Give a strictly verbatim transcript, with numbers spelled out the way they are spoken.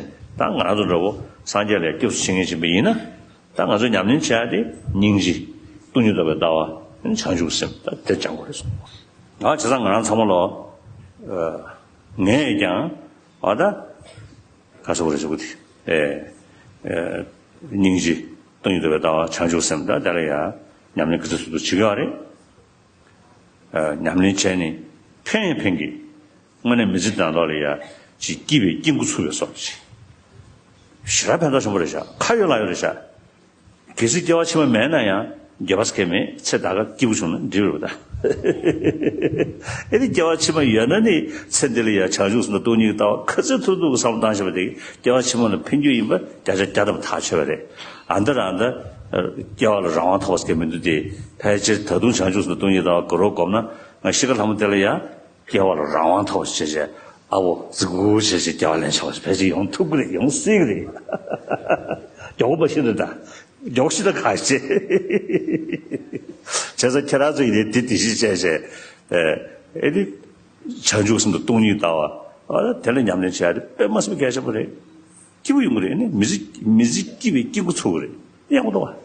ད་ང་རང་ཚོ་འདྲ་བོ་སངས་རྒྱས་ལ་སྐྱབས་སུ་མཆི་མཁན་ཞིག་ཡིན་ན། ད་ང་ཚོ་ཉམས་ལེན་བྱེད་ཡ་དེ་སྙིང་རྗེ། སྟོང་ཉིད་རྟོགས་པའི་ལྟ་བ། བྱང་ཆུབ་སེམས། ད་དེ་སྦྱང་དགོས་རེད་གསུངས། ང་བྱས་ཙང་ང་རང་ཚང་མ་ལོ། ངས་ཀྱང་། ཨ་ད། ག་ཟེར་བ་རེད་ཟེར་གི་དེ། ཨེ། ཨེ། སྙིང་རྗེ། སྟོང་ཉིད་རྟོགས་པའི་ལྟ་བ། བྱང་ཆུབ་སེམས། ད་དེ་ལ་ཡ་ཉམས་ལེན་ག་ཚོད་ཐུབ་ཐུབ་བྱེད་ཀྱི་ཡོད་རེད། ཨ། ཉམས་ལེན་བྱས་ནས་ཕན་ཡང་ཕན་གྱི། དངོས་གནས་མི་ཚེ་ནང་ལོགས་ལ་ཡ་ཅིག་སྐྱིད་པའི་སྐྱིད་འགོ་ཚུགས་པའི་བཟོ་འདྲ་ཅིག་ཞེ་དྲག་ཕན་ཐོགས་ཆེན་པོ་རེད་ཤག་ཁ་ཡོད་ལག་ཡོད་རེད་ཤག་གལ་སྲིད་སྐྱེ་བ་ཕྱི་མ་མེད་ན་ཡང་འགྱོད་པ་ཟེར་མཁན་མེད། ཚེ་ད་ག་སྐྱིད་པོ་བྱུང་ན་འགྲིག་རེད་པ། ད་ཨེ་ནི་སྐྱེ་བ་ཕྱི་མ་ཡོད་ན་ནི་ཚེ་འདི་ལ་ཡང་བྱང་ཆུབ་སེམས་དང་སྟོང་ཉིད་ཀྱི་ལྟ་བ་ག་ཚོད་ཐུབ་ཐུབ་ཀྱི་བསམ་བློ་བཏང་བཞིན་པ་དེ་སྐྱེ་བ་ཕྱི་མ་ལ་ཕན་རྒྱུ་ཡིན་པ་བརྒྱ་ཆ་བརྒྱ་ཐམ་པ་ཐག་ཆོད་པ་རེད། ཨ་འདི་རང་ད་སྐྱེ་བ་ལ་རང་དབང་ཐོབ་ཟེར་མཁན་མི་འདུག་སྟེ། ཕལ་ཆེར་ད་དུང་བྱང་ཆུབ་སེམས་དང་སྟོང་ཉིད་ཀྱི་ལྟ་བ་དགའ་རབ་སྒོམ་ན། ང་ཤི་ཁ་ལྷ་མོ་དེ་ལ་ཡང་སྐྱེ་བ་ལ་རང་དབང་ཐོབ་བྱས་བྱས། ཨ་བོ་ཟིག་གུ་བྱས་བྱས་སྐྱེ་བ་ལེན་ཆོག་ཕལ་ཆེར་ཡོང་ཐུབ་ཀྱི་རེད། ཡོང་སྲིད་ཀྱི་རེད། མགྱོགས་པོ་མ་ཤི་ན་ད། མགྱོགས་ཤི་ད་ག་ཤི། བྱས་ཙང་ཁྱེད་རང་ཚོ་ཡིན་ནའི་དེ་དེ་བཞིན་བྱས་བྱས། ཨེ་ནི། བྱང་ཆུབ་སེམས་དང་སྟོང་ཉིད་ལྟ་བ། ཨ་དེ་ལ་ཉམས་ལེན་བྱས་ཏེ་དཔེ་མ་སྲིད་པའི་གལ་ཆེན་པོ་རེད། སྐྱིད་པོ་ཡོང་གི་རེད། ཨེ་ནི་མི་ཚེ་མི་ཚེ་སྐྱིད་པའི་སྐྱིད་འགོ་ཚུགས་ཀྱི་རེད། ཡག་པོ་འདུག་བ།